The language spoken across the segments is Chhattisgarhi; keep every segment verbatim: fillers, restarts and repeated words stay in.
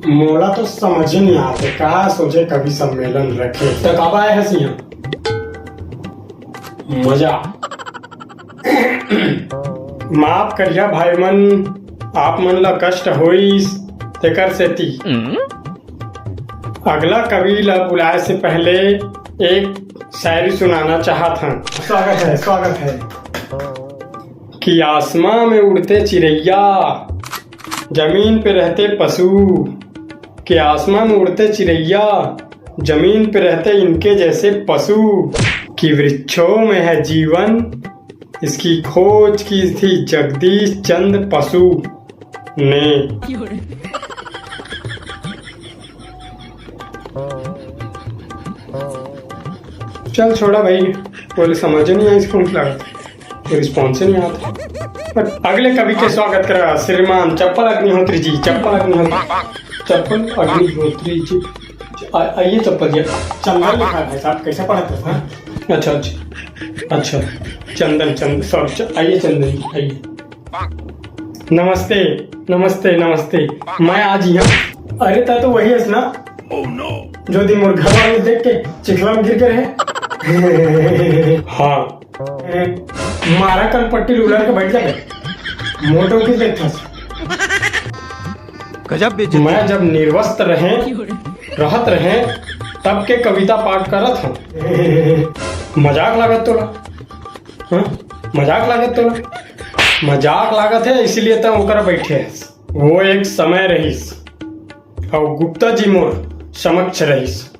मोला तो समझ ही नहीं आते, का सोचे कवि सम्मेलन रखे। त काबर आए हस इहाँ? मजा। माफ करिहा भाई मन, आप मन ला कष्ट होइस, तेकर सेती। अगला कवि ला बुलाए से पहले एक शायरी सुनाना चाहत हन। स्वागत है, स्वागत है। कि आसमां में उड़ते चिरैया, जमीन पे रहते पशु। कि आसमां में उड़ते चिरैया, जमीन पे रहते इनके जैसे पशु। कि वृक्षों में है जीवन, इसकी खोज की थी जगदीश चंद्र बसु ने। चल छोड़ा भाई, बोले समझ नहीं आइस, कौन लगा, कोई रिस्पॉन्स नहीं आता। पर अगले कवि के स्वागत करा श्रीमान चप्पल अग्निहोत्री जी, चप्पल अग्निहोत्री, चप्पल अग्निहोत्री जी। आ-, आइए चप्पल जी। चंदन लिखा है भाई साहब, कैसे पढ़ते हैं? अच्छा, अच्छा, अच्छा, चंदन, चंदन, सॉरी, च-, आइए चंदन जी, आइए। नमस्ते, नमस्ते, नमस्ते। मैं आज यहाँ, अरे, ता तो वही हस ना, जो दिन मोर घर वाले देख के चिखला में गिर के रहे। हाँ। ए, मारा कनपट्टी ल उलर के बैठ जाबे। मोटो की देखथस। गजब बेइज्जती। मैं जब निर्वस्त्र रहे, रहत रहे, तब के कविता पाठ करत हूँ। मजाक लागत तोला? हाँ? मजाक लागत तोला? मजाक लागत है, इसीलिए त ओकर बैठे है। वो एक समय रहिस, अउ गुप्ता जी मोर समक्ष रहिस।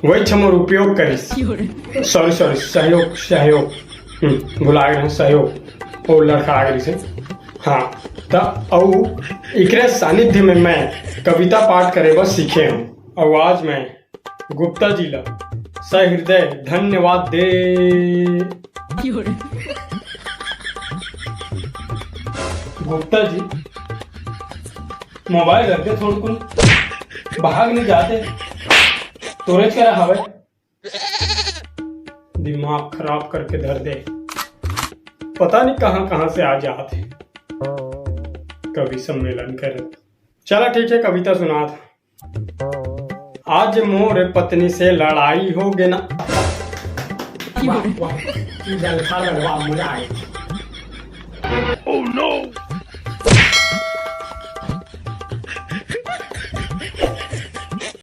वही मोर उपयोग करिस। सॉरी, सॉरी, सहयोग, सहयोग। हम्म, भुला गए हैं, सहयोग। वो लड़का आ गए से। हाँ, त अउ एकरे सानिध्य में मैं कविता पाठ करे बर सीखे हूँ। अउ आज मैं गुप्ता जी ला सहृदय धन्यवाद दे। गुप्ता जी, मोबाइल रख दे थोड़कुन, भाग नहीं जाते, तोरेच करा हवे। दिमाग खराब करके धर दे, पता नहीं कहाँ कहाँ से आ जात है कवि सम्मेलन करे। चला ठीक है, कविता सुनात। आज मोर पत्नी से लड़ाई हो गे ना। वाह, वाह, की जलफा लगवा, मजा आए। Oh no!